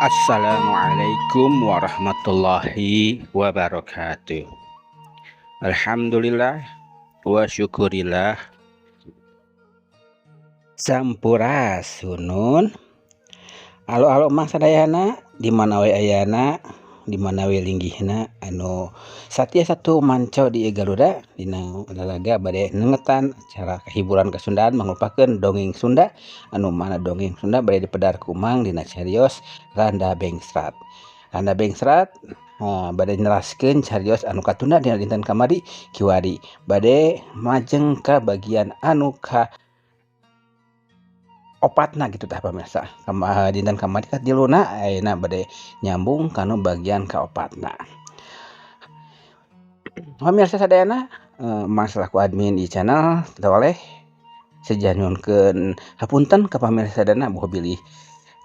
Assalamualaikum warahmatullahi wabarakatuh. Alhamdulillah wa syukurillah. Sampurasunun. Alo-alo Mang sadayana di mana we ayana, di mana we linggihna anu satia satu manco di Garuda dina lalaga bade nengetan acara hiburan Kasundaan mangrupakeun dongeng Sunda anu mana dongeng Sunda bade dipedar ku Mang dina carios Randa Bengsrat. Randa Bengsrat bade neraskeun carios anu katunda dina dinten kamari kiwari bade majeng ka bagian anu ka opatna gitu tah pamirsa. Dinten kamari katiluna ayeuna bade nyambung kanu bagian kaopatna. Pamirsa sadayana, Mang selaku admin di channel toleh seja nyuhunkeun hapunten ka pamirsa sadayana boh bilih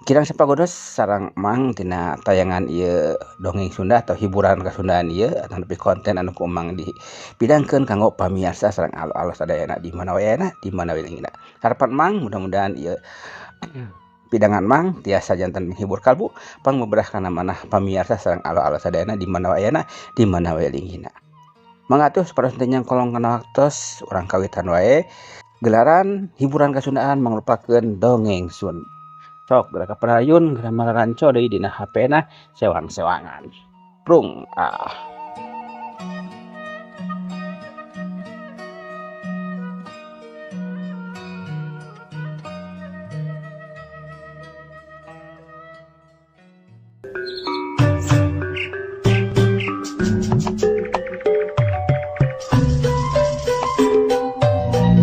kirang sapagodos sareng Mang tina tayangan ieu dongeng Sunda atau hiburan Kasundaan ieu atau konten anu ku Mang dipidangkeun kanggo pamirsa sareng alo-alo sadayana di mana we ayana, di mana we linggihna. Harapan Mang mudah-mudahan ieu pidangan Mang tiasa janten menghibur kalbu pangbeberah kana manah pamirsa sareng alo-alo sadayana di mana we ayana, di mana we linggihna. Mangga atuh saparos teh nyangkolong kana waktos urang kawitan wae gelaran hiburan Kasundaan mangrupakeun dongeng Sunda. Sok geura kaparayun geura mararanco deui dina HP na sewang-sewangan. Prung ah.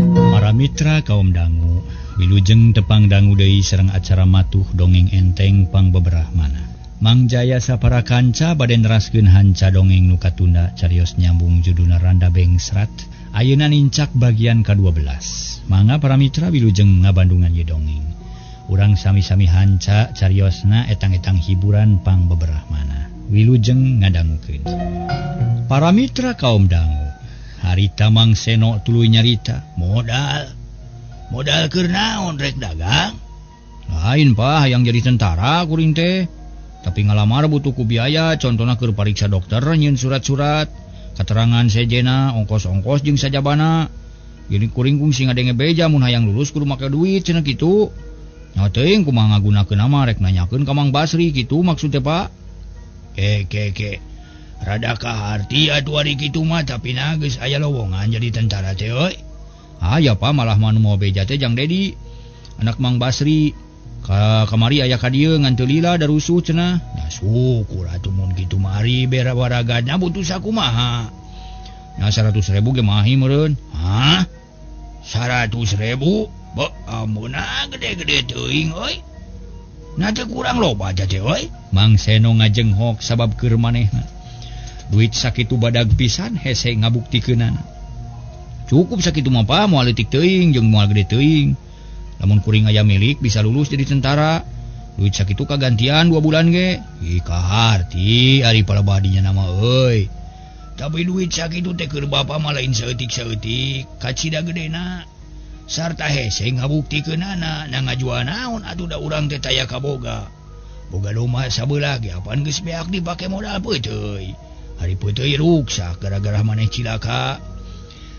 Para mitra kaum dangu, wilujeng tepang dangu deui sareng acara matuh dongeng enteng pangbeberah mana. Mang Jaya sapara kanca bade neraskeun hanca dongeng nu katunda carios nyambung judulna Randa Bengsrat. Ayeuna nincak bagian ka-12. Mangga para mitra wilujeng ngabandungan ieu dongeng. Urang sami-sami hanca cariosna etang-etang hiburan pangbeberah mana. Wilujeng ngadangukeun. Para mitra kaum dangu, harita Mang Seno tuluy nyarita, modal keur naon rek dagang? Lain Pak, hayang jadi tentara kuring teh. Tapi ngalamar butuh ku biaya, contona keur pariksa dokter nyieun surat-surat, keterangan sejena, ongkos-ongkos jeung sajabana. Gini kuring kungsi ngadenge beja mun hayang lulus kudu make duit cenah kitu. Nya teuing kumaha ngagunakeun mah rek nanyakeun ka Mang Basri kitu maksud teh Pak. Ke. Rada kaharti atuh ari kitu mah tapi na geus aya lowongan jadi tentara teh euy. Aya Pak, malah manu mau beja teh jang Dedi anak Mang Basri. Ka kamari aya ka dieu ngan teu lila da rusuh cenah. Nah syukur atuh mun kitu mah ari bera waragana butuh sakumaha. Nya 100.000 ge mahi meureun. Hah? 100.000? Beuh ampuna gede-gede teuing euy. Nah teu kurang loba teh euy. Mang Seno ngajenghok sabab keur manehna. Duit sakitu badag pisan hese ngabuktikeunana. Cukup sakitu mah Pak, moal leutik teuing jeung moal gede teuing. Lamun kuring aya milik bisa lulus jadi tentara. Duit sakitu kagantian 2 bulan ge. Ih kaharti ari palebadinya nama euy. Tapi duit sakitu teh keur bapa mah lain saeutik-saeutik, kacida gedena. Sarta hese ngabuktikeunana, na ngajual naon atuh da urang teh taya kaboga. Boga domba sabelah ge apan geus beak dipake modal peuteui. Ari peuteui ruksak gara-gara maneh cilaka.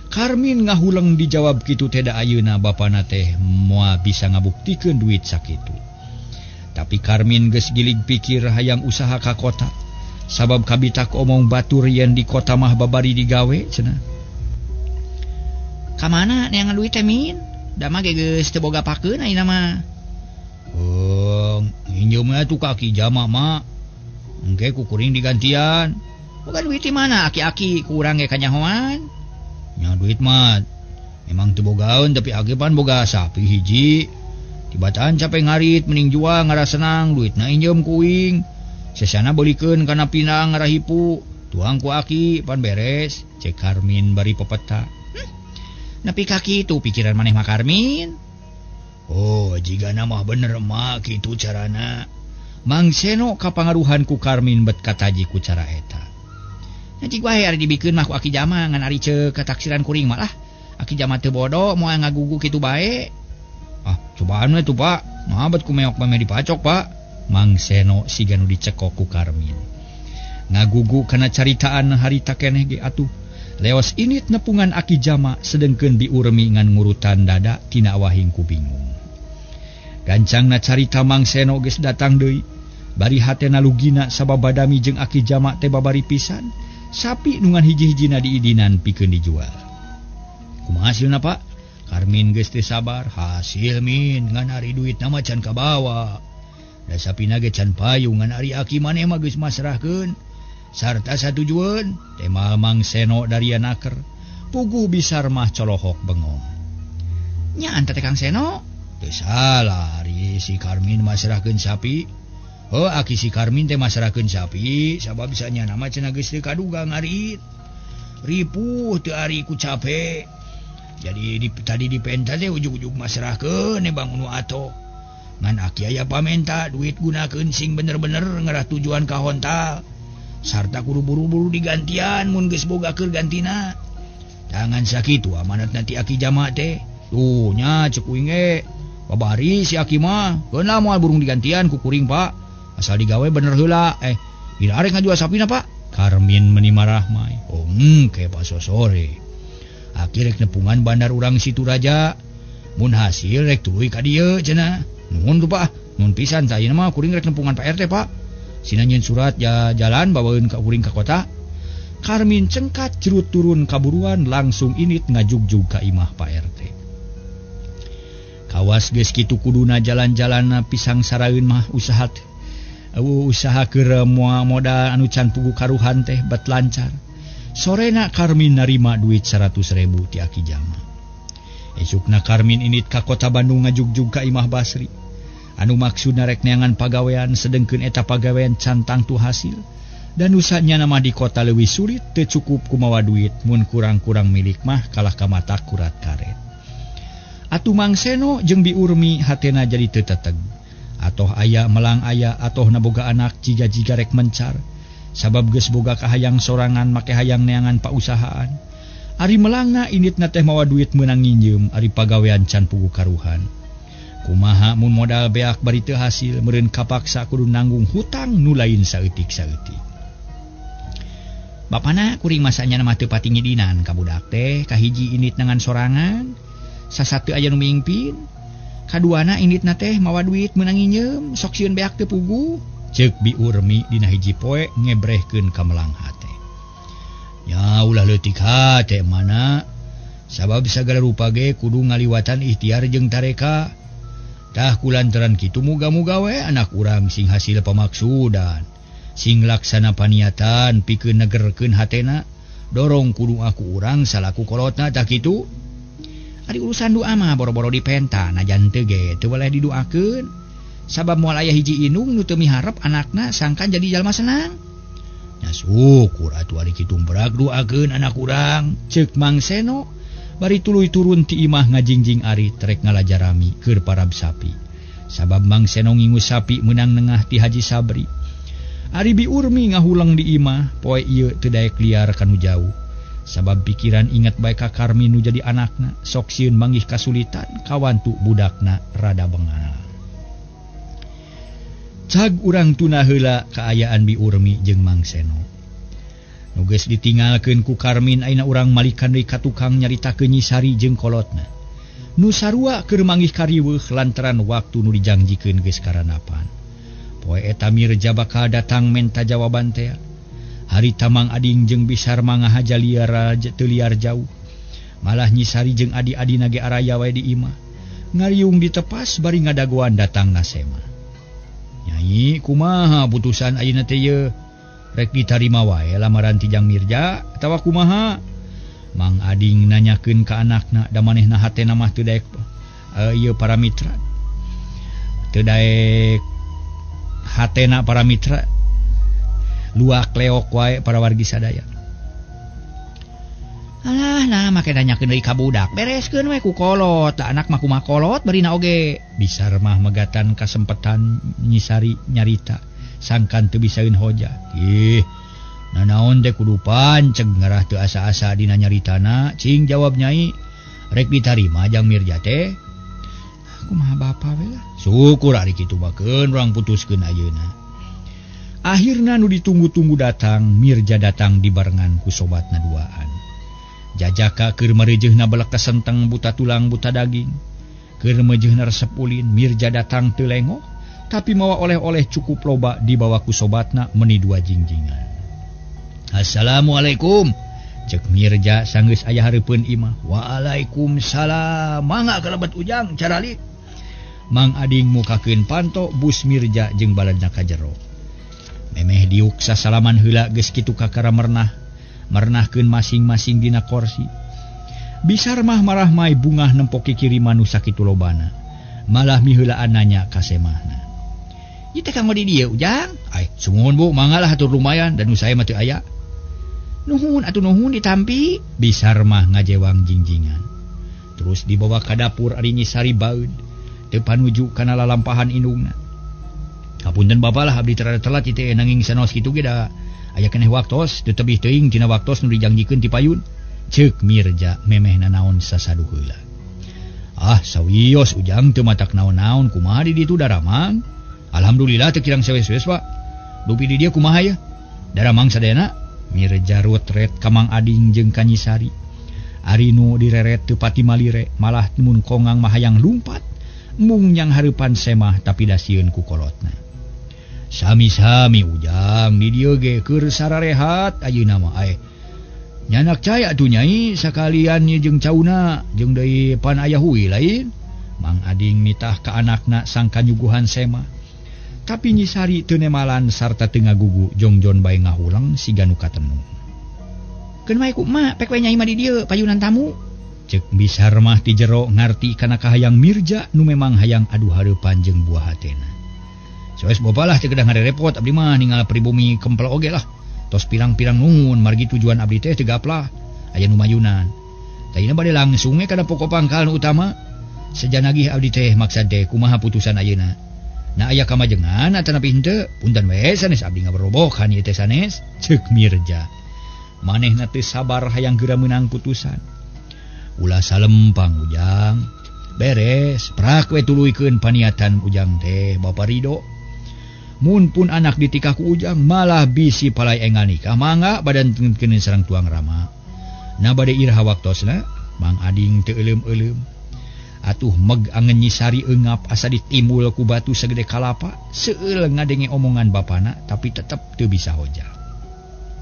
Karmin ngahuleng dijawab kitu teh da ayeuna bapana teh moal bisa ngabuktikeun duit sakitu. Tapi Karmin geus gilig pikir hayang usaha ka kota. Sabab kabitak omong batur yen di kota mah babari digawe cenah. Ka mana neangan duit teh Min? Da mah ge geus teu boga pakeun ayeuna mah. Nginjeum atuh ka Aki Jama mah. Engke ku kuring digantian. Boga duit di mana aki-aki ku urang ge kanyahoan. Nya duit mah emang teu bogaeun tapi aki pan boga sapi hiji. Tibatan capek ngarit mending jual ngarasenang duitna injeum kuing. Sesana beulikeun kana pinang ngarahipu. Tuang ku aki pan beres. Cek Karmin bari pepeta. Nepi ka kitu pikiran maneh mah Karmin. Oh, jigana mah bener mah kitu carana. Mang Seno kapangaruhan ku Karmin bet kataji ku cara eta. Nya cik wae ari dibikeun mah ku Aki Jama ngan ari ceuk kataksiran kuring mah lah. Aki Jama teu bodoh moal ngagugu kitu bae. Ah, cobaan we tuh Pak. Mah bet ku meok meh dipacok Pak. Mang Seno siga nu dicekok ku Karmin. Ngagugu kana caritaan harita keneh ge atuh. Leos init nepungan Aki Jama sedengkeun Bi Urmi ngan ngurutan dada tina wahing ku bingung. Gancangna carita Mang Seno geus datang deui. Bari hatena lugina sabab badami jeung Aki Jama teh babari pisan. Sapi nu ngan hiji-hijina diidinan pikeun dijual. Kumaha hasilna Pak? Karmin geus teu sabar. Hasil min ngan ari duitna mah can kabawa. Da sapina ge can payu ngan ari aki maneh mah geus masrahkeun. Sarta satujueun temal Mang Seno dari naker. Puguh bisar mah colohok bengong. Nya anta teh Kang Seno? Teu salah ari si Karmin masrahkeun sapi. Oh aki si Karmin teh masrahkeun sapi sabab sanyana mah cenah geus teu kaduga ngarit. Ripuh teu ari ku cape. Jadi tadi dipenta teh ujug-ujug masrahkeun bangun nu ato. Ngan aki aya pamenta duit gunakeun sing bener-bener ngarah tujuan ka hontal. Sarta kudu buru-buru digantian mun geus boga keur gantina. Tangan sakitu amanat nanti Aki Jama teh. Tuh nya ceuk uing ge. Babari si aki mah keun lah moal burung digantian ku kuring Pak. Asal digawe bener heula. Ira arek ngajual sapina Pak. Karmin meni marah mai. Oh engke pasosore. Aki rek nepungan bandar urang Situ Raja. Mun hasil rek tuluy ka dieu cenah. Nuhun tuh Pak. Nuhun pisan sayeuna mah kuring rek nepungan Pak RT Pak. Sina nyieun surat jalan bawaeun ka kuring ka kota. Karmin cengkat jerut turun kaburuan langsung init ngajugjug ka imah Pak RT. Kawas geus kitu kuduna jalan-jalanna pisang saraeun mah usaha teh. Usaha keur moal modal anu can pugu karuhan teh bet lancar. Sorena Karmin narima duit 100.000 ti Aki Jama. Esukna Karmin init ka kota Bandung ngajugjug ka imah Basri. Anu maksudna rek neangan pagawean sedengkeun eta pagawean can tangtu hasil. Dan usahanya nama di kota leuwih sulit teu cukup kumawa duit mun kurang-kurang milik mah kalah ka mata kurat karet. Atuh Mang Seno jeung Bi Urmi hatena jadi teu teteg. Atoh aya melang aya atoh naboga anak jiga-jiga rek mencar. Sabab geus boga kahayang sorangan make hayang neangan pausahaan. Ari melangna initna teh mawa duit meunang nginjeum ari pagawean can pugu karuhan. Kumaha mun modal beak bari teu hasil meureun kapaksa kudu nanggung hutang nu lain saeutik-saeutik. Bapana kuring masanya mah teu pati ngidinan ka budak teh kahiji init nangan sorangan sasateu aya nu mingpin. Kaduana initna teh mawa duit meunang nginjeum sok sieun beak teu puguh. Ceuk Bi Urmi dina hiji poe ngebrehkeun ka melang hate. Nya ulah leutik hate mana sabab sagala rupa ge kudu ngaliwatan ikhtiar jeung tareka. Tah kulantaran kitu muga-muga we anak urang sing hasil pamaksudan. Sing laksana paniatan pikeun negerkeun hatena dorong kudu aku urang salaku kolotna tah kitu. Ari urusan doa mah boro-boro dipenta najan teu ge teu boleh didoakeun sabab moal aya hiji indung nu teu miharep anakna sangkan jadi jalma senang. Nya syukur atuh ari kitu berak doakeun anak urang ceuk Mang Seno bari tuluy turun ti imah ngajingjing ari trek ngalajarami keur parab sapi. Sabab Mang Seno ngingu sapi meunang nengah ti Haji Sabri. Ari Bi Urmi ngahuleng di imah poe ieu teu daek liar kanu jauh. Sabab pikiran inget bae ka Karmin nu jadi anakna sok sieun manggih kasulitan kawantu budakna rada bengal. Cag urang tuna heula kaayaan Bi Urmi jeung Mang Seno. Nu geus ditinggalkeun ku Karmin ayeuna urang malikan deui ka tukang nyaritakeun Nyi Sari jeung kolotna. Nu sarua keur manggih kariweuh lantaran waktu nu dijangjikeun geus karanapan. Poe eta Mirja bakal datang menta jawaban teh. Harita Mang Ading jeung Bisar mangahaja liar teu liar jauh. Malah Nyi Sari jeung adi-adina ge araya wae di imah. Ngariung ditepas bari ngadagoan datang nasema. Nyai kumaha putusan ayeuna teh ye? Rek ditarima wae lamaran ti Jang Mirja atawa kumaha? Mang Ading nanyakeun ka anakna da manehna hatena mah teu daek ieu para mitra. Teu daek hatena para mitra. Luak leok wae para wargi sadaya. Alah nah make nanyakeun deui ka budak bereskeun we ku kolot da anak mah kumaha kolot barina oge. Bisar mah megatan kasempetan Nyi Sari nyarita sangkan teu bisaeun hoja. Ih nanaon teh kudu panceg ngarah teu asa-asa dina nyaritana cing jawab nyai rek ditarima Jang Mirja teh. Kumaha bapa we lah. Syukur ari kitu bakeun urang putuskeun ayeuna. Akhirna nu ditunggu-tunggu datang, Mirja datang dibarengan ku sobatna duaan. Jajaka keur mareujeuhna belek kasenteng buta tulang buta daging. Keur meujeuhna resep ulin, Mirja datang teu lengoh, tapi mawa oleh-oleh cukup loba dibawa ku sobatna meni dua jingjingan. Assalamualaikum. Cek Mirja sanggeus aya hareupeun imah. Waalaikumsalam. Mangga kalebet Ujang caralik. Mang Ading mukakeun panto bus Mirja jeung baladna ka jero. Memeh diuk sasalaman heula geus kitu kakara mernah. Mernahkeun masing-masing dina korsi. Bisar mah marah mai bungah nempoki kiriman nu sakitu lobana. Malah miheulaan nanya ka semahna. Ieu teh kanggo di dieu Ujang? Ai, sumuhun Bu, mangga lah hatur lumayan dan nu saya mah teu aya. Nuhun atuh nuhun ditampi. Bisar mah ngajewang jingjingan. Terus dibawa ka dapur ari Nyi Sari baeud. Teu panuju kana lalampahan indungna. Hapunten bapa lah abdi terada telat ieu teh nanging sanaos kitu ge da aya keneh waktos teu tebih teuing tina waktos nu dijangjikeun ti payun. Ceuk Mirja memeh nanaon sasaduh heula. Ah sawios Ujang teu matak naon-naon kumaha di ditu daramang. Alhamdulillah teu kirang sewes-wes Pak. Dupi di dieu kumaha ya? Daramang sadayana. Mirja rutret ka Mang Ading jeung ka Nyi Sari. Ari nu direret teu pati malire malah mun kongang mah hayang lumpat. Mung nyang hareupan semah tapi da sieun ku kolotna. Sami-sami Ujang di dieu ge keur sararehat ayeuna mah ae. Nyanak cai atuh nyai sakalian ye jeung cauna jeung deui pan aya hui lain. Mang Ading nitah ka anakna sangka nyuguhan semah. Tapi Nyi Sari teu nemalan sarta teu ngagugu jongjon bae ngahuleng siga nu katenu. Keun wae ku emak pek we nyai mah di dieu payunan tamu. Ceuk Bisar mah ti jero ngarti kana kahayang Mirja nu memang hayang adu hareupan jeung buah hatena. Soes boba lah teu kedah ngarerepot abdi mah ningal pribumi kempel oge lah. Tos pirang-pirang nuhun margi tujuan abdi teh teu gaplah aya nu mayunan. Tayina bade langsung we kana pokok pangkal nu utama. Sejanagih abdi teh maksad teh kumaha putusan ayeuna. Na aya kamajengan atanapi henteu punten we sanes abdi ngaberobokan ieu teh sanes. Ceuk Mirja. Manehna teu sabar hayang geura meunang putusan. Ulah salempang Ujang. Beres prak we tuluykeun paniatan Ujang teh Bapa Ridho. Mun pun anak ditikah ku Ujang malah bisi palai enggal nikah mangga badan tengkeun sareng tuang rama. Na bade iraha waktosna Mang Ading teu euleum-euleum. Atuh meg angen Nyi Sari eungap asa ditimbul ku batu sagede kalapa seueul ngadenge omongan bapana tapi tetep teu bisa hoja.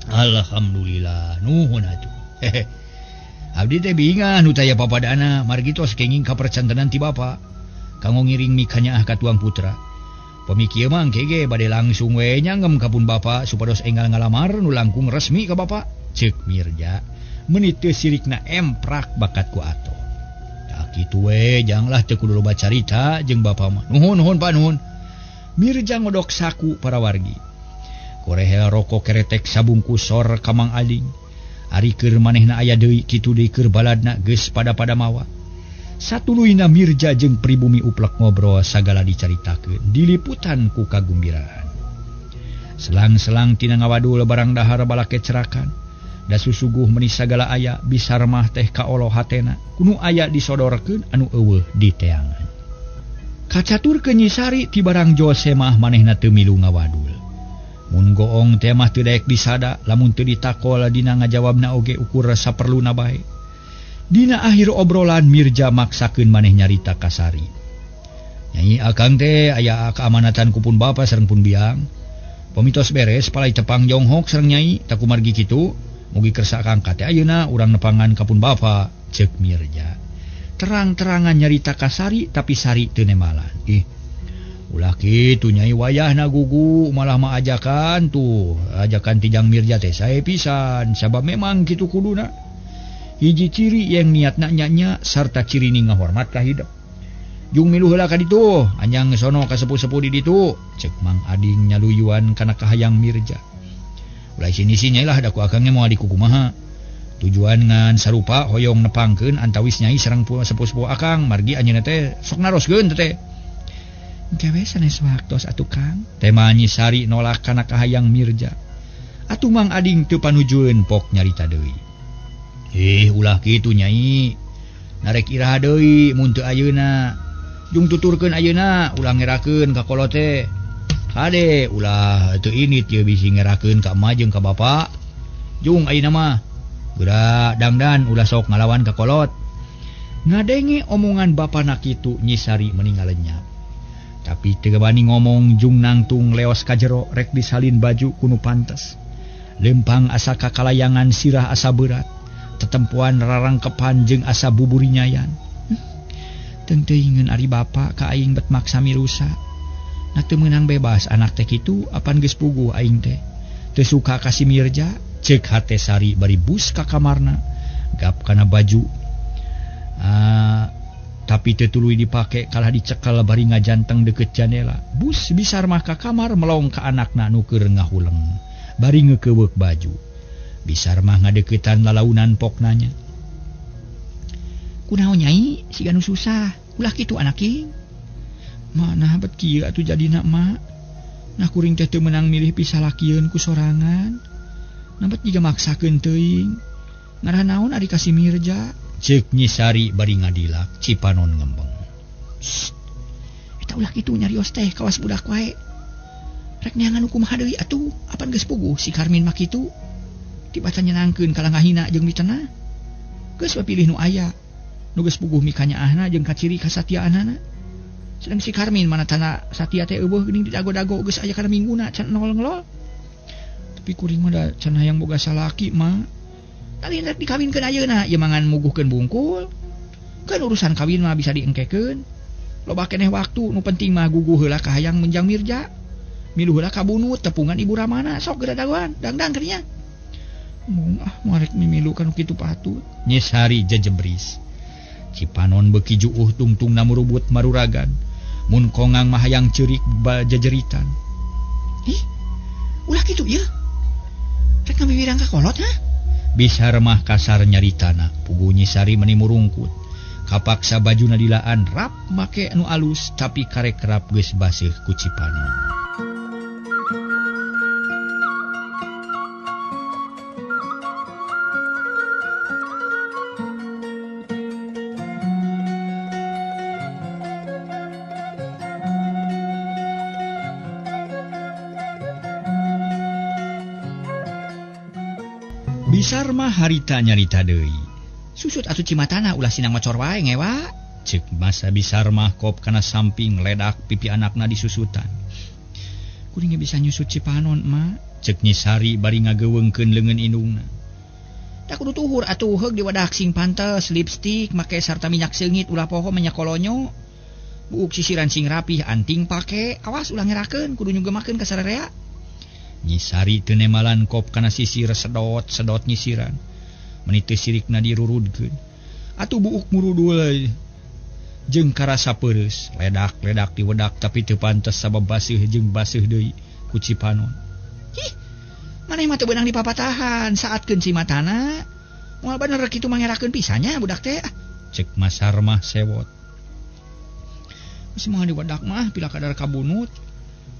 Alhamdulillah nuhun atuh. Hehe. Abdi teh bingah nu taya papadana margi tos kenging kapercantenan ti bapa. Kanggo ngiring mikanyaah ka tuang putra. Pemikieu mah engke ge bade langsung we nyanggem ka pun bapa supados enggal ngalamar nu langkung resmi ka bapa. Ceuk Mirja meuni teu sirikna emprak bakat ku ato. Tah kitu we janglah teu kudu loba carita jeung bapa mah. Nuhun nuhun Pak nuhun. Mirja ngodok saku para wargi. Korehel rokok keretek sabungkus sor ka Mang Ading. Ari keur manehna aya deui kitu deui keur baladna geus pada-pada mawa. Satuluyna Mirja jeung pribumi uplek ngobrol sagala dicaritakeun diliputan ku kagumbiraan. Selang-selang tina ngawadul barang dahar balake cerakan. Da susuguh meuni sagala aya Bisar mah teh kaolo hatena kunu aya disodorkeun anu eueuh diteangan. Kacaturkeun Nyi Sari ti barang jose mah manehna teu milu ngawadul. Mun goong teh mah teu daek disada lamun teu ditakol dina ngajawabna oge ukur saperluna bae. Dina akhir obrolan Mirja maksakeun maneh nyarita ka Sari. Nyai akang teh aya keamanatan ku pun bapa sareng pun biang. Pamitos beres palai tepang jonghok sareng nyai tak kumargi kitu mugi kersa akang teh ayeuna urang nepangan ka pun bapa ceuk Mirja. Terang-terangan nyarita ka Sari tapi Sari teu nemalan. Ih ulah kitu nyai wayahna gugu malah mah ajakan tuh ajakan tijang Mirja teh sae pisan sabab memang kitu kuduna. Hiji ciri yang niatna nya-nya sarta ciri ni ngahormat ka hidep. Jung milu heula ka ditu, anjang sono ka sepuh-sepuh di ditu. Cek Mang Ading nyaluyuan kana kahayang Mirja. Ulah sini-sini lah da ku akangnya moal dikukumaha. Tujuan ngan sarupa hoyong nepangkeun antawis nyai sareng sepuh-sepuh akang margi anjeunna teh sok naroskeun teh. Engke we sanes waktos atuh Kang. Tema Nyi Sari nolak kana kahayang Mirja. Atuh Mang Ading teu panujueun pok nyarita deui. Ulah kitu nyai. Narek iraha deui mun teu ayeuna. Jung tuturkeun ayeuna ulah ngerakeun ka kolot teh. Kade ulah teu init ye bisi ngerakeun ka emak jeung ka bapak. Jung ayeuna mah geura dangdan ulah sok ngalawan ka kolot. Ngadenge omongan bapana kitu Nyi Sari meninggal lenyap. Tapi teu bani ngomong jung nangtung leos ka jero rek disalin baju kunu pantes. Lempang asa kakalayangan sirah asa berat. Tetempuan rarangkepan jeung asa buburi nyayan. Teuing ari bapa ka aing bet maksa mirusa. Nah teu meunang bebas anak teh kitu apan geus puguh aing teh. Teu suka ka si Mirja, ceuk hate Sari bari bus ka kamarna. Gap kana baju. Tapi teu tuluy dipake kalah dicekel bari ngajanteng deukeut jandela. Bus bisar mah ka kamar melong ka anakna nu keur ngahuleng. Bari ngeukeweuk baju. Bisar mah ngadeuketan lalaunan poknanya. Kunaon nyai siga nu susah, ulah kitu anak king. Mana bet kieu atuh jadina mak. Nah kuring teh teu meunang milih pisalakieun ku sorangan. Nah bet jiga maksakeun teuing. Ngarah naon ari ka si Mirja? Ceuk Nyi Sari bari ngadilak Cipanon ngembeng. Shh. Eta ulah kitu nyarios teh kawas budak wae. Rek neangan kumaha deui atuh, apan geus puguh si Karmin mah kitu. Tibatan nyenangkeun kalah ngahina jeung mitenah. Geus we pilih nu aya. Nu geus puguh mikanyaahna jeung kaciri kasatiaanana. Sedang si Karmin mana tanda satia teh eueuh geuning didago-dago geus aya kana mingguna can nol-ngelol. Tapi kuring mah da can hayang boga salaki mah. Tali rek dikawinkeun ayeuna ieu mangan muguhkeun bungkul. Kan urusan kawin mah bisa diengkekeun. Loba keneh waktu nu penting mah guguh heula ka hayang menjang Mirja. Milu heula ka bunut tepungan Ibu Ramana sok geura dagoan dangdang keur nya. Mung ah moal rek mimilu kanu kitu patut. Nyi Sari jejebris. Cipanon beuki juuh tungtungna murubut maruragan. Mun kongang mah hayang ceurik jejeritan. Ih, ulah kitu ieu. Rek ngamiwirang ka kolot ha? Bisar mah kasar nyaritana, puguh Nyi Sari meni murungkut. Kapaksa bajuna dilaan rap make nu alus tapi karek rap geus baseuh ku Cipanon. Bisar mah harita nyarita deui. Susut atuh cimatana ulah sinang macor wae ngewa. Ceuk masa Bisar mah kop kana samping ledak pipi anakna disusutan. Kuring bisa nyusut Cipanon mah. Ceuk Nyi Sari bari ngageuweungkeun leungeun indungna. Da kudu tuhur atuh heug diwadak sing pantes, lipstik make sarta minyak seungit ulah poho minyak kolonyo. Buuk sisiran sing rapih anting pake, awas ulah ngerakeun kudu nyugemakeun ka sararea. Nyi Sari teu nemalan kop kana sisir sedot-sedot nyisiran. Meni teu sirikna dirurudkeun. Atuh buuk murudul jeung karasa peureus, ledak-ledak diwedak tapi teu pantes sabab baseuh jeung baseuh deui ku Cipanon. Hih, maneh mah teu beunang dipapatahan saatkeun si matana. Moal bener kitu mangerakeun pisannya budak teh. Ceuk Masar mah sewot. Geus moal diwedak mah pila kadar kabunut.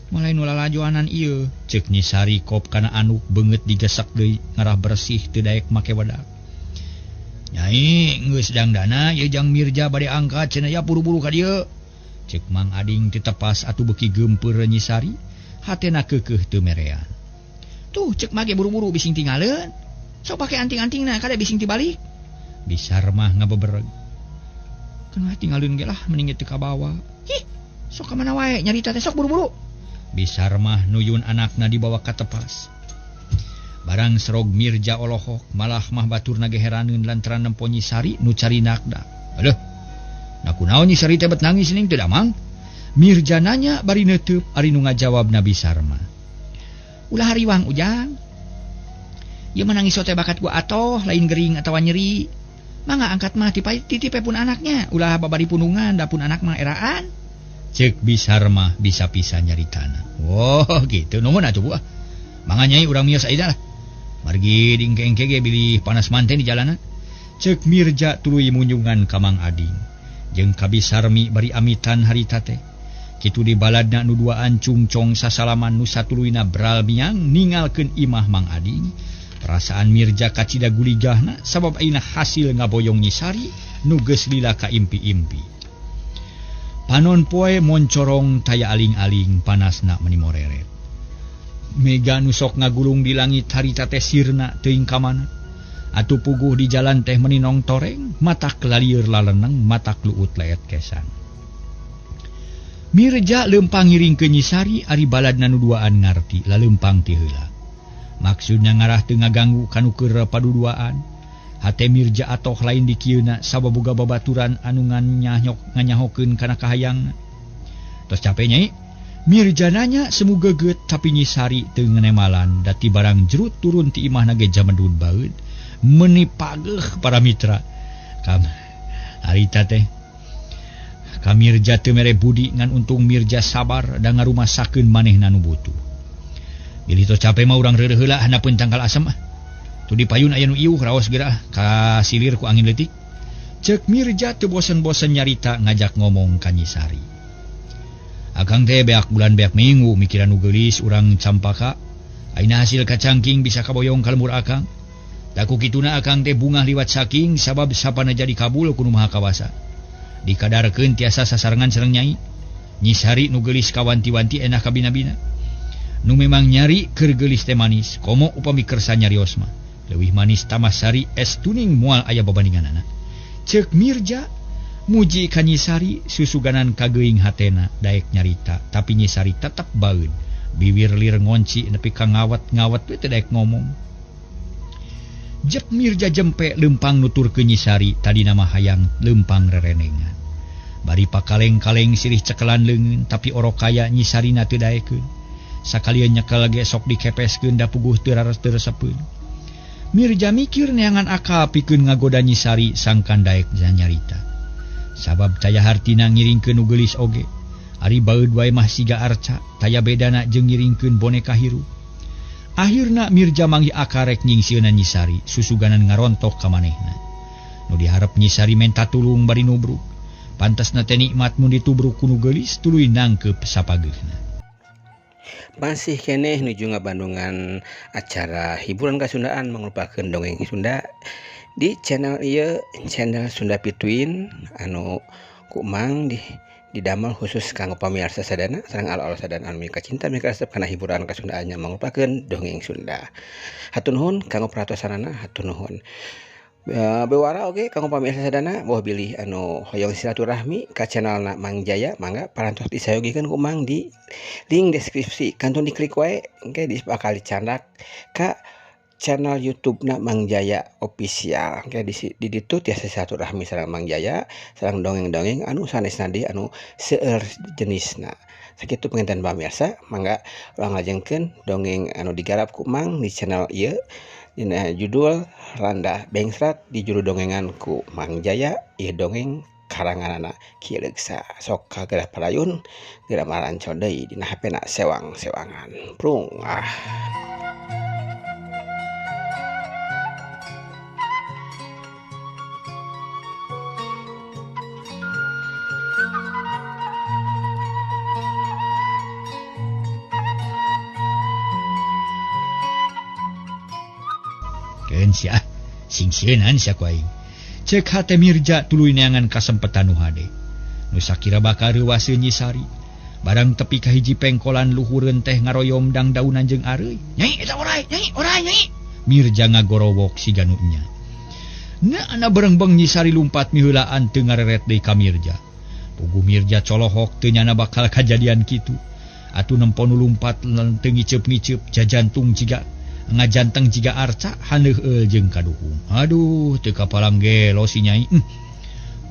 Mulai nu lalajoanan ieu. Ceuk Nyi Sari kop kana anuk beungeut digesek deui ngarah bersih teu daek make wedak. Nyai geus dangdana ieu jang Mirja bade angkat cenah ya buru-buru ka dieu. Ceuk Mang Ading teu tepas atuh beuki geumpeur Nyi Sari, hatena keukeuh teu merean. Tuh ceuk mage buru-buru bising tingaleun. Sok pake anting-antingna kade bising tibalik. Bisar mah ngabebereg. Keun tingaleun ge lah mending teu kabawa. Hih, sok ka mana wae nyarita teh sok buru-buru. Bisar mah nuyun anakna dibawa ka tepas. Barang serog Mirja olohok malah mah baturna ge heraneun lantaran nempo Nyi Sari nu carinakda. Aduh. Nah kunaon Nyi Sari teh bet nangis ning teu damang? Mirja nanya bari neuteub ari nu ngajawabna Bisar mah. Ulah hariwang ujang. Ieu mah nangis teh bakat gua atoh lain gering atawa nyeri. Mangga angkat mah titipe pun anaknya, ulah babari punungan da pun anak mah eraan. Ceuk Bisar mah bisa pisan nyaritana. Wah, gitu nuhun atuh Bu ah. Mangga nyai urang mios ayeuna lah. Margi dingke-engke ge bilih panas manten di jalanan. Ceuk Mirja tuluy munjungan ka Mang Ading. Jeung ka Bisarmi bari amitan harita teh. Kitu di baladna nu duaan cungcong sasalaman nu satuluyna bral miang ningalkeun imah Mang Ading. Perasaan Mirja kacida guligahna sabab ayeuna hasil ngaboyong Nyi Sari nu geus lila ka impi-impi. Panon poe moncorong taya aling-aling panasna meni moreret. Mega nu sok ngagulung di langit harita teh sirna teuing ka mana. Atuh puguh di jalan teh meni nongtoreng, matak lalieur laleneng, matak luut leet kesan. Mirja leumpang ngiring ke Nyisari ari baladna nu duaan ngarti laleumpang ti heula. Maksudna ngarah teu ngaganggu kanu keur paduduaan. Hate Mirja atoh lain dikieuna sababoga babaturan anu nganyahokeun kana kahayangna. Tos cape nyai, Mirja nanya semu geget tapi Nyisari teu ngenemalan dati barang jerut turun ti imahna ge jamedud baeud. Meuni pageuh para mitra. Kam harita teh ka Mirja teu mere budi ngan untung Mirja sabar da ngarumasakeun manehna nu butuh. Bilih tos cape mah urang reureuh heula handapeun tangkal asem ah. Tu di payun aya nu iuh raos geura ah kasilir ku angin leutik. Ceuk Mirja teu bosen-bosen nyarita ngajak ngomong ka Nyisari. Akang teh beak bulan beak minggu mikiran nu geulis urang Campaka. Ayeuna hasil kacangking bisa kaboyong ka lembur akang. Da ku kituna akang teh bungah liwat saking sabab sapana jadi kabul ku nu Maha Kawasa. Dikadarkeun tiasa sasarengan sareng nyai. Nyisari nu geulis kawanti-wanti enah kabina-bina. Nu memang nyari keur geulis teh manis, komo upami kersa nyarios mah. Leuwih manis tamasari es tuning moal aya babandinganana. Ceuk Mirja muji ka Nyisari susuganan kageuing hatena daek nyarita, tapi Nyisari tetep baeun. Biwir lir ngonci nepi ka ngawat-ngawat we teu daek ngomong. Jep Mirja jempe leumpang nuturkeun Nyisari tadina mah hayang leumpang rerenengan. Bari pakaleng-kaleng sirih cekelan leungeun tapi orok kaya Nyisarina teu daekeun. Sakalian nyekel ge sok dikepeskeun da puguh teu rares teu resepeun. Mirja mikir neangan akal pikeun ngagoda Nyisari sangkan daek nyarita. Sabab taya hartina ngiringkeun nu geulis oge. Ari baeud wae mah siga arca, taya bedana jeung ngiringkeun boneka hirup. Akhirna Mirja manggih akal rek nyingsieunan Nyisari, susuganan ngarontok ka manehna. Nu diharep Nyisari menta tulung bari nubruk. Pantasna teh nikmat mun ditubruk ku nu geulis tuluy nangkeup sapageuhna. Masih keneh nuju ngabandungan acara hiburan kasundaan mangrupakeun dongeng Sunda di channel ieu, channel Sunda Pituin anu ku Mang di didamel khusus kanggo pamirsa sadana sareng alo-alo sadana anu mika cinta mika resep kana hiburan kasundaannya mangrupakeun dongeng Sunda. Hatur nuhun kanggo perhatosanana, hatur nuhun. Bewara oge kanggo pamirsa sadana boh bilih anu hoyong silaturahmi ka channelna Mang Jaya mangga parantos disayogikeun ku Mang di link deskripsi kantun diklik wae engke bakal dicandak ka channel YouTube-na Mang Jaya Official. Engke di ditu tiasa silaturahmi sareng Mang Jaya sareng dongeng-dongeng anu sanesna deui anu seueur jenisna. Sakitu panginten pamirsa mangga urang lajengkeun dongeng anu digarap ku Mang di channel ieu dina judul Randa Bengsrat di juru dongengan ku Mang Jaya ieu dongeng karanganana Ki Leuksa. Sok kageura parayun geura maranco deui dina HP-na sewang-sewangan. Prung ah. Sia sing sieunan sia ku aing. Ceuk hate Mirja tuluy neangan kasempetan nu hade. Nu sakira bakal reuwaseun Nyisari. Barang tepi ka hiji pengkolan luhureun teh ngaroyom dangdaunan jeung areuy. Nyai eta orai, nyai orai nyai. Mirja ngagorowok siga nu nya. Neana berengbeng Nyisari lumpat miheulaan teu ngareret deui ka Mirja. Puguh Mirja colohok teu nyana bakal kajadian kitu. Atuh nempo nu lumpat teu ngiceup-ngiceup jajantung jiga ngajanteng jiga arca haneuheul jeung kaduhung. Aduh, teu kapalang gelo si nyai.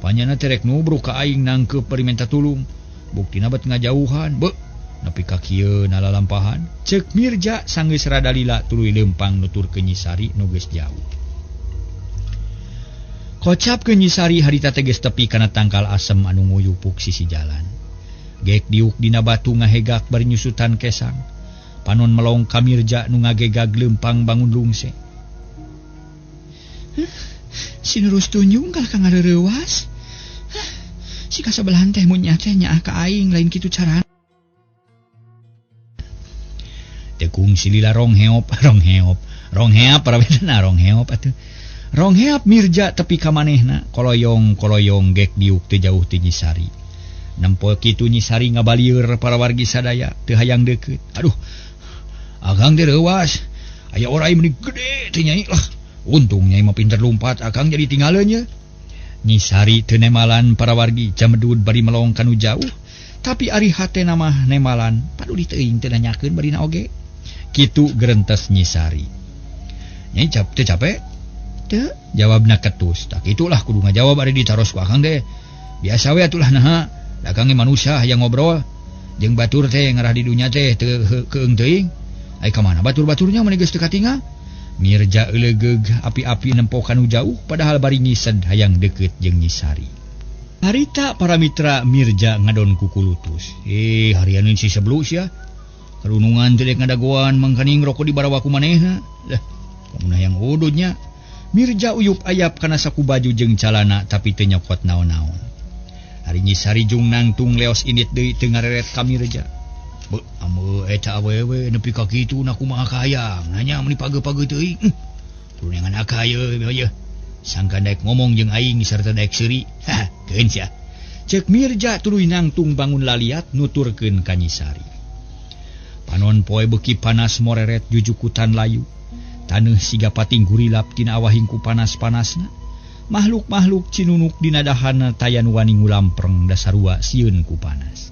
Panyana teh rek nubruk ka aing nangkeup bari menta tulung. Buktina bet ngajauhan, beuh. Nepi ka kieu nalalampahan. Ceuk Mirja sanggeus rada lila tuluy leumpang nuturkeun Nyisari nu geus jauh. Kocap ke Nyisari harita teh geus tepi kana tangkal asem anu nguyupuk sisi jalan. Gek diuk dina batu ngahegak bari nyusutan kesang. Panon melong ka Mirja nu ngagegag leumpang bangun lungse. Sinurus tunjung kalah ka ngareurewas. Si kasabelahan teh mun nya teh nyaah ka aing lain kitu carana. Tekung silila rong heop, rong heop, rong heap parabetana rong heop atuh. Rong heap Mirja tepi ka manehna, koloyong-koloyong gek diuk teu jauh ti Nyisari. Nempo kitu Nyi Sari ngabalieur para wargi sadaya teu hayang deukeut. Aduh, akang teh reuwas. Aya orai meuni gede teh Nyai lah. Untung Nyai mah pinter lumpat, akang jadi tinggaleun nya. Nyi Sari teu nemalan para wargi jamedud bari melong kanu jauh. Tapi ari hatena mah nemalan paduli teuing teu nanyakeun barina oge. Kitu gerentes Nyi Sari. Nyai teu capek? Teu, jawabna ketus. Tak itulah kudu ngajawab ari ditaros ku akang teh. Biasa we atulah naha, da akang ge manusia hayang ngobrol jeung batur teh ngarah di dunya teh teu keung teuing. Ai ka mana batur-baturnya mun geus teu katingal? Mirja eulegeug api-api nempo kanu jauh padahal bari nyised hayang deukeut jeung Nyi Sari. Harita para mitra Mirja ngadon kukulutus. Harianeun si seblu sia. Karunungan teh dek ngadagoan mangkaning roko di barawa ku manehna. Lah, kamunah yang ududnya. Mirja uyup ayap kana saku baju jeung calana tapi teu nyokot naon-naon. Ari Nyi Sari jung nangtung leos indit deui teu ngareret ka Mirja. Beuh, ameu eta awewe nepi ka kitu na kumaha kahayang nanya meuni pageu-pageu teuing. Kurungan akal ye ye. Sangka daek ngomong jeung aing sarta daek seuri. Hah, keun sia. Ceuk Mirja tuluy nangtung bangun laliat nuturkeun ka Nyi Sari. Panon poe beuki panas moreret jujukutan layu. Taneuh siga pating gurilap tina awahing ku panas-panasna. Makhluk-makhluk cinunuk dina dahana tayan wani ngulampreng dasarua sieun ku panas.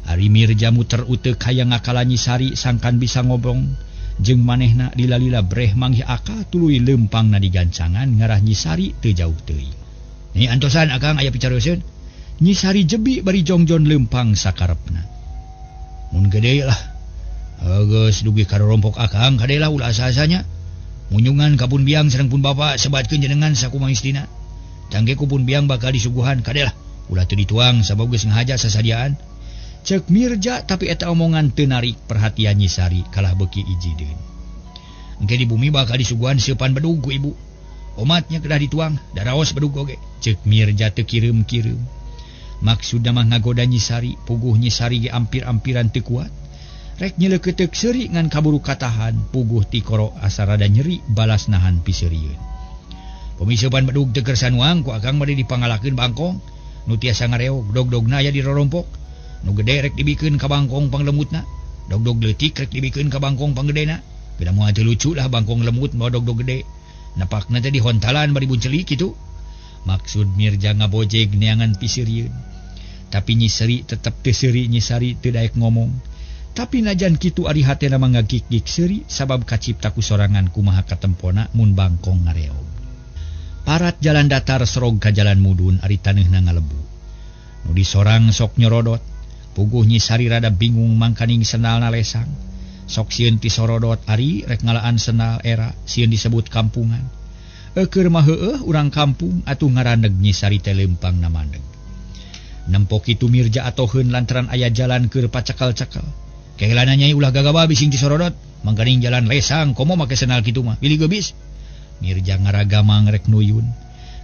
Ari Mirja muter uteuk hayang ngakala Nyi Sari sangkan bisa ngobrong jeung manehna lila-lila breh manggih akal tuluy leumpangna digancangan ngarah Nyi Sari teu jauh teuing. Ni antosan akang aya picareuseun. Nyi Sari jebi bari jongjon leumpang sakarepna. Mun gede lah. Geus dugi ka rompok akang kade lah ulah asa-asanya. Munyungan ka pun biang sareng pun bapa sebatkeun jenengan sakumaha istina. Tangge ku pun biang bakal disuguhan kade lah. Ulah teu dituang sabab geus ngahaja sasadiaan. Ceuk Mirja tapi eta omongan teu narik perhatian Nyi Sari kalah beuki ijideun. Engke di bumi bakal disuguhan seupan bedug ku ibu. Omatnya kedah dituang, daraos bedug oge. Ceuk Mirja teu kireum-kireum. Maksudna mah ngagoda Nyi Sari, puguh Nyi Sari ge ampir-ampiran teu kuat. Rek nyeleukeuteup seuri ngan kaburu katahan, puguh tikoro asa rada nyeri balas nahan piseurieun. Pamiseupan bedug teu kersa nuang ku akang bade dipangalakeun bangkong, nu tiasa ngareog dog-dogna aya di rorompok. Nu gede rek dibikeun ka bangkong panglemutna, dog-dog leutik rek dibikeun ka bangkong panggedena. Geuna moal teu lucu lah bangkong lemut mawa dog-dog gede. Napakna teh dihontalan bari buncelik kitu. Maksud Mirja ngabojeg neangan piseurieun. Tapi Nyi Sari tetep teu seuri, Nyi Sari teu daek ngomong. Tapi najan kitu ari hatena mah ngagik-gik seuri sabab kacipta ku sorangan kumaha katempona mun bangkong ngareog. Parat jalan datar serog ka jalan mudun ari taneuhna ngalebu. Nu disorang sok nyorodot. Puguh Nyi Sari rada bingung mangkaning sendalna lesang. Sok sieun ti sorodot ari rek ngalaan sendal era sieun disebut kampungan. Eukeur mah heueuh urang kampung atuh ngaraneg Nyi Sari teh leumpang na mandeg. Nempo kitu Mirja atoheun lantaran aya jalan keur pacakal-cakal. Kehelana Nyai ulah gagabah bising ti sorodot, mangkaning jalan lesang komo make sendal kitu mah. Bilih geubis. Mirja ngaragamang rek nuyun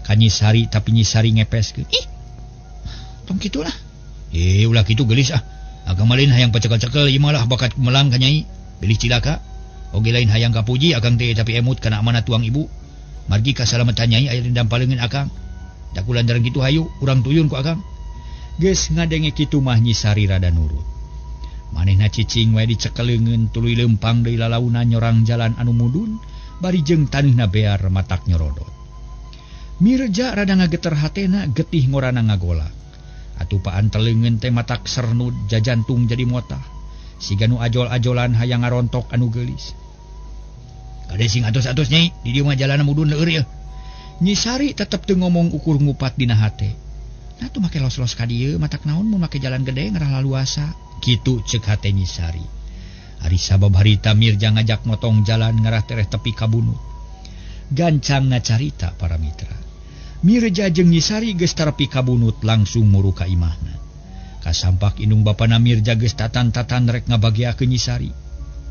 ka Nyi Sari tapi Nyi Sari ngepeskeun. Ih. Tong kitu lah. Ulah kitu geulis ah. Akang mah lain hayang pacekal-cekel ieu mah lah bakat melang ka Nyai. Bilih cilaka. Oge lain hayang kapuji akang teh tapi emut kana amanat tuang ibu. Margi kasalametan Nyai aya dendam paleungeun akang. Da ku lantaran kitu hayu urang tuyun ku akang. Geus ngadenge kitu mah Nyi Sari rada nurut. Manehna cicing wae dicekel leungeun tuluy leumpang deui lalaunan nyorang jalan anu mudun bari jeung taneuhna bear matak nyorodot. Mirja rada ngageter hatena getih ngorana ngagolak. Atupaan teleungeun teh matak sernud jajantung jadi motah. Siga nu ajol-ajolan hayang ngarontok anu geulis. Kade sing atos-atos Nyai, di dieu mah jalanna mudun leur yeuh. Nyi Sari tetep teu ngomong ukur ngupat dina hate. Nah tuh make los-los ka dieu matak naon mun make jalan gede ngarah laluasa. Kitu ceuk hate Nyi Sari. Ari sabab harita Mirja ngajak motong jalan ngarah tereh tepi ka bunut. Gancang ngacarita para mitra. Mirja jeung Nyi Sari geus terepi ka bunut langsung muru ka imahna. Kasampak indung bapana Mirja geus tatan-tatan rek ngabageakeun Nyi Sari.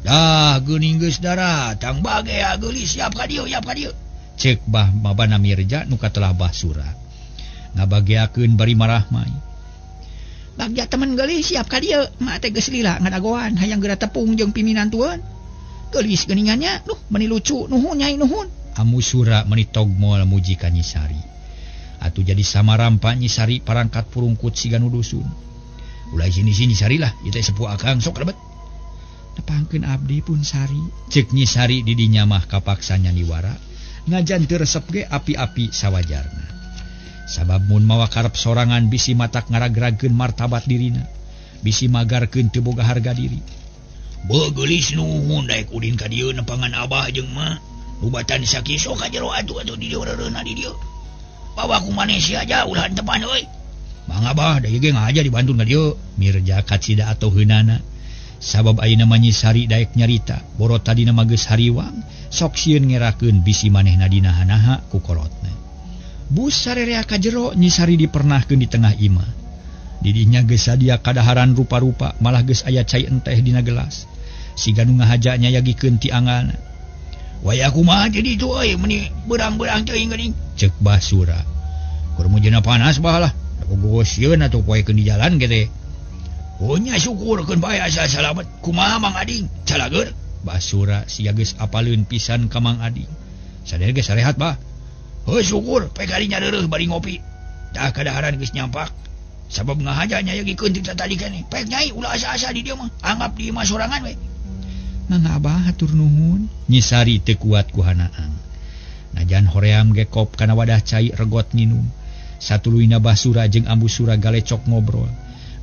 Dah geuning geus daratang bagea geulis siap ka dieu siap ka dieu. Ceuk bah babana Mirja nu katelah bah Sura. Ngabageakeun bari marah mai. Bagja temen geulis siap ka dieu, mak teh geus lila ngadagoan hayang geura tepung jeung piminantueun. Geulis geuningannya, duh meuni lucu nuhun Nyai nuhun. Amu Sura meuni togmol muji ka Nyi Sari. Atuh jadi samarampa Nyi Sari parangkat purungkut siga nu dusun. Ulah sini-sini Sari lah, ieu teh sepuh akang sok lebet. Nepangkeun abdi pun Sari. Ceuk Nyi Sari di dinya mah kapaksa nyaniwara, ngajan teu resep ge api-api sawajarna. Sabab mun mawa karep sorangan bisi matak ngaragragkeun martabat dirina, bisi magarkeun teu boga harga diri. Beuh geulis nuhun daek udin ka dieu nepangan abah jeung mah. Lubatan sakiso ka jero atuh atuh di dieu reureuna di dieu. Bawa ku maneh sia aja ulah tepan euy. Mang abah da ieu ge ngahaja dibantun ka dieu. Mirja kacida atoheunana. Sabab ayeuna mah Nyi Sari daek nyarita, boro tadina mah geus hariwang, sok sieun ngerakeun bisi manehna dinaha-naha ku kolotna. Bus sarerea ka jero Nyi Sari dipernahkeun di tengah imah. Di dinya geus sadia kadaharan rupa-rupa, malah geus aya cai enteh dina gelas. Siga nu ngahaja nyayagikeun ti angalna. Waya kumaha jadi itu euy meuni beurang-beurang teuing geuning. Ceuk Basura. Kur mujena panas bah lah. Aku sieun atuh poekeun di jalan ge teh. Oh nya syukurkeun bae asa salamet. Kumaha Mang Ading? Calageur. Basura sia geus apaleun pisan ka Mang Ading. Sadaya ge sarehat bah. Heuh syukur poe kalinya reureuh bari ngopi. Tah kadaharan geus nyampak. Sabab ngahaja nyayagikeun ti tatadi keneh. Pek nyai ulah asa-asa di dieu mah. Anggap di imah sorangan we. Mangga abah hatur nuhun. Nyi Sari teu kuat ku hanaan. Najan hoream ge kop kana wadah cai regot nginum. Satuluyna Basura jeung Ambu Sura galecok ngobrol.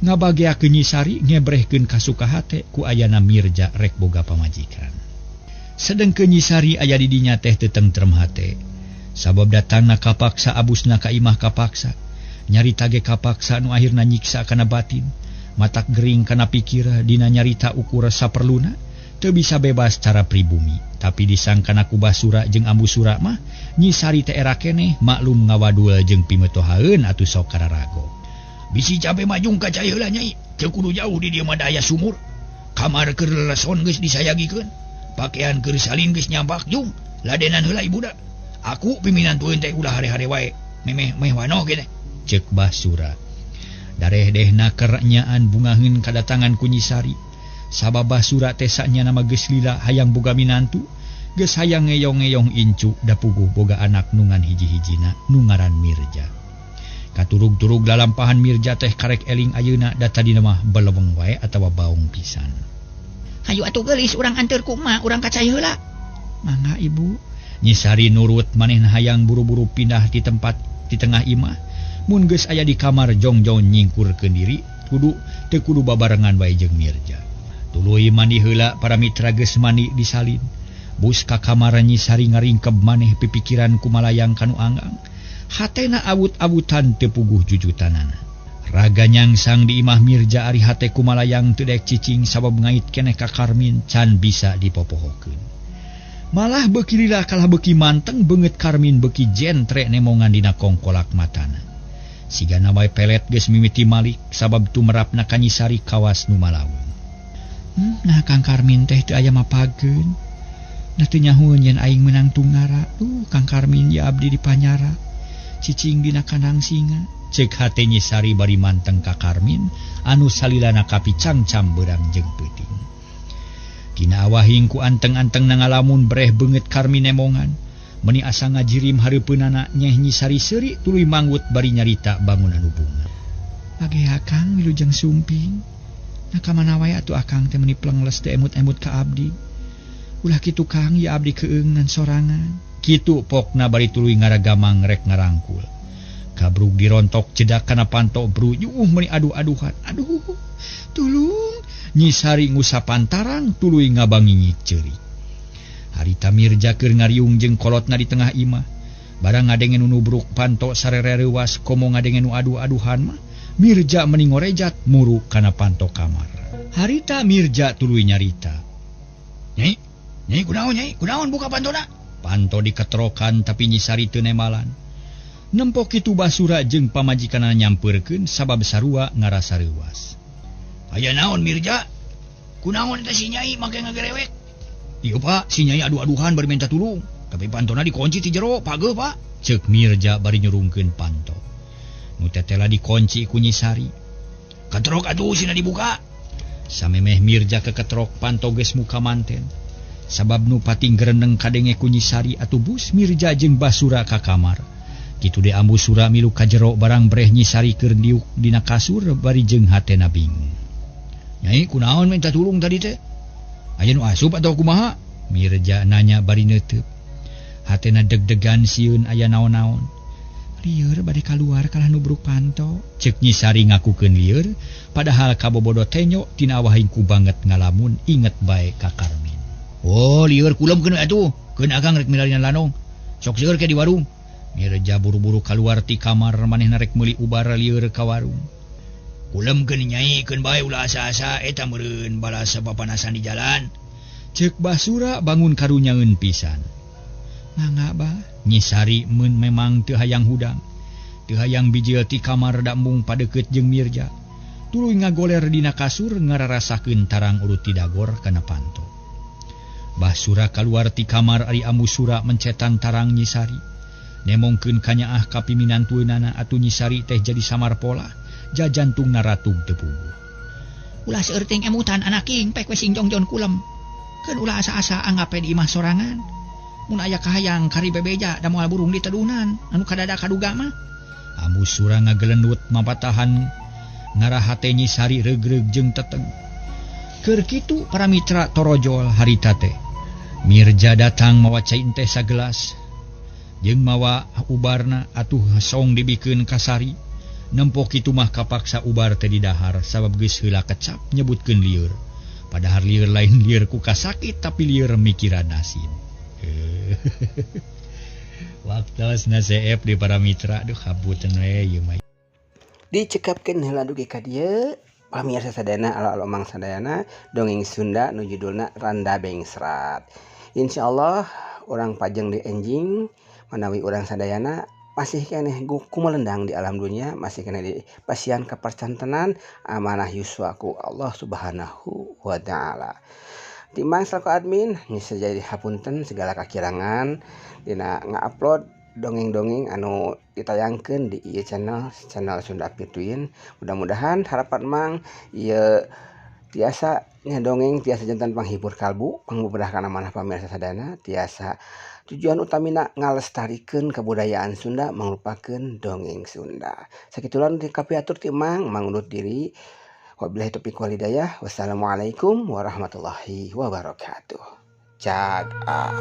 Ngabageakeun Nyi Sari ngebrehkeun kasuka hate ku ayana Mirja rek boga pamajikan. Sedengkeun Nyi Sari aya di dinya teh teu tentrem hate. Sabab datangna kapaksa abusna ka imah kapaksa. Nyarita ge kapaksa nu akhirna nyiksa kana batin. Matak gering kana pikir dina nyarita ukur saperluna. Teu bisa bebas cara pribumi, tapi disangkana ku Basura jeung Ambu Sura mah Nyi Sari teh era keneh maklum ngawadul jeung pimetohaeun atuh sok kararago. Bisi cabe majung ka cai heula nyai, teu kudu jauh di dieu mah da aya sumur. Kamar keur leleson geus disayagikeun, pakaian keur salin geus nyampak jung, ladenan heula ibuda. Aku piminantueun teh ulah hare-hare wae, memeh meh wanoh ge teh. Ceuk Basura. Darehdehna kerenyaan bungaheun kadatangan ku Nyi Sari. Sabab Basura teh sanyana mah geus lila hayang boga minantu, geus hayang ngeyong-ngeyong incu da puguh boga anak nungan hiji-hijina nu ngaran Mirja. Katurug-turug lalampahan Mirja teh karek eling ayeuna da tadina mah beleweng wae atawa baung pisan. Hayu atuh geulis urang anteur ku emak urang ka cai heula. Mangga ibu. Nyi Sari nurut manehna hayang buru-buru pindah di tempat di tengah imah. Mun geus aya di kamar jongjong nyingkurkeun diri, kudu teu kudu babarengan wae jeung Mirja. Tuluy mandi heula para mitra geus mandi disalin. Bus ka kamar Nyi Sari ngaringkeb maneh pipikiran kumalayang kanu anggang. Hatena awut-awutan teu puguh jujutanana. Raga nyangsang di imah Mirja ari hate kumalayang teu daek cicing sabab ngait keneh ka Karmin can bisa dipopohokeun. Malah beuki lila kalah beuki manteng beungeut Karmin beuki jentre nemongan dina kongkolak matana. Sigana wae pelet geus mimiti malik sabab tumerapna ka Nyi Sari kawas nu malaweung. Nah Kang Karmin teh teu aya mapageun. Nah teu nyahueun yen aing meunang tunggara. Duh Kang Karmin ya abdi dipanyara. Cicing dina kandang singa. Ceuk hate Nyi Sari bari manteng ka Karmin anu salilana kapicangcam beurang jeung peuting. Dina awahing ku anteng-anteng na ngalamun breh beungeut Karmin nemongan. Meuni asa ngajirim hareupeunana nyeh Nyi Sari seuri tuluy manggut bari nyarita bangunan hubungan. Pagea Kang wilujeng sumping. Nah ka mana wae atuh akang teh meuni plengles teh emut-emut ka abdi. Ulah kitu Kang ya abdi keungan sorangan. Kitu pokna bari tuluy ngaragamang rek ngarangkul. Kabrug dirontok cedak kana panto brujuh meuni adu-aduhan. Aduh, tulung. Nyi Sari ngusapan tarang tuluy ngabangingik ceurik. Harita Mirja keur ngariung jeung kolotna di tengah imah. Barang ngadenge nu nubruk panto sarere reuwas komo ngadenge nu adu-aduhan mah. Mirja meni ngorejat muru kana panto kamar. Harita Mirja tuluy nyarita. Nyai, nyai kunaon nyai? Kunaon buka pantona? Panto diketrokan tapi Nyi Sari teu nemalan. Nempo kitu Basura jeung pamajikanna nyampeurkeun sabab sarua ngarasa reuwas. Aya naon Mirja? Kunaon teh si nyai make ngagerewek? Ieu Pak, si nyai adu-aduhan bari minta tulung. Tapi pantona dikunci ti jero, pageuh Pak. Ceuk Mirja bari nyurungkeun panto. Nu tetela dikunci ku Nyi Sari. Ketrok atuh sina dibuka. Samemeh Mirja keketrok panto geus muka manten. Sabab nu pating gereneng kadenge ku Nyi Sari atuh bus Mirja jeung Basura ka kamar. Kitu de Ambu Sura milu ka jero barang breh Nyi Sari keur diuk dina kasur bari jeung hatena bingung. Nyai kunaon minta tulung tadi teh? Aya nu asup atau kumaha? Mirja nanya bari neuteup. Hatena deg-degan sieun aya naon-naon. Lieur bade kaluar kalah nubruk panto. Ceuk Nyi Sari ngakukeun lieur, padahal kabobodo tenyo tina wahing ku banget ngalamun inget bae ka Karmin. Oh, lieur kulemkeun atuh. Keun akang rek milarian lanong. Sok seueur ke di warung. Mirja buru-buru kaluar ti kamar manehna rek meuli ubar lieur ka warung. Kulemkeun nyai keun bae ulah asa-asa eta meureun balasa papanasan di jalan. Ceuk Basura bangun karunyaeun pisan. Mangga bah, Nyi Sari mun memang teu hayang hudang. Teu hayang bijil ti kamar dambung padeukeut jeung Mirja. Tuluy ngagoler dina kasur ngararasakeun tarang urut ti dagor kana panto. Basura kaluar ti kamar ari Ambu Sura mencetan tarang Nyi Sari. Nemongkeun kanyaah ka piminantueunana atuh Nyi Sari teh jadi samar pola, jajantungna ratug teu puguh. Ulah seueur ting emutan anaking pek we sing jongjon kulem. Keun ulah asa-asa anggape di imah sorangan. Mun aya kahayang kari bebeja da moal burung ditedunan anu kadada kaduga mah. Ambu Sura ngagelendut mapatahan ngarah hate Nyi Sari regreg jeung teteg. Keur kitu para mitra torojol harita teh. Mirja datang mawa cai teh sagelas jeung mawa ubarna atuh song dibikeun ka Sari. Nempo kitu mah kapaksa ubar teh didahar sabab geus heula kecap nyebutkeun lieur. Padahal lieur lain lieur ku kasakit tapi lieur mikiran nasib. Waktosna seep di para mitra duh hapunten we ieu mah. Dicekapkeun heula dugi ka dieu pamirsa sadayana alo-alo Mang sadayana dongeng Sunda nu judulna Randa Bengsrat. Insyaallah urang pajeng di enjing manawi urang sadayana masih keneh kumelendang di alam dunia, masih keneh di pasian kapercantenan amanah yuswaku Allah Subhanahu wa taala. Timang selaku admin nyisa jadi hapunten segala kakirangan dina nga-upload dongeng-dongeng anu ditayangkeun di ieu channel, channel Sunda Pituin. Mudah-mudahan harapan Mang ieu tiasa nya dongeng tiasa jantan panghibur kalbu, pangbeberah kana manah pamirsa sadayana, tiasa tujuan utamina ngalestarikeun kebudayaan Sunda mangrupakeun dongeng Sunda. Sakitulah nu kapiatur ti Mang, Mang undur diri. Wabillahi taufiq wal hidayah. Wassalamualaikum warahmatullahi wabarakatuh. Jaga.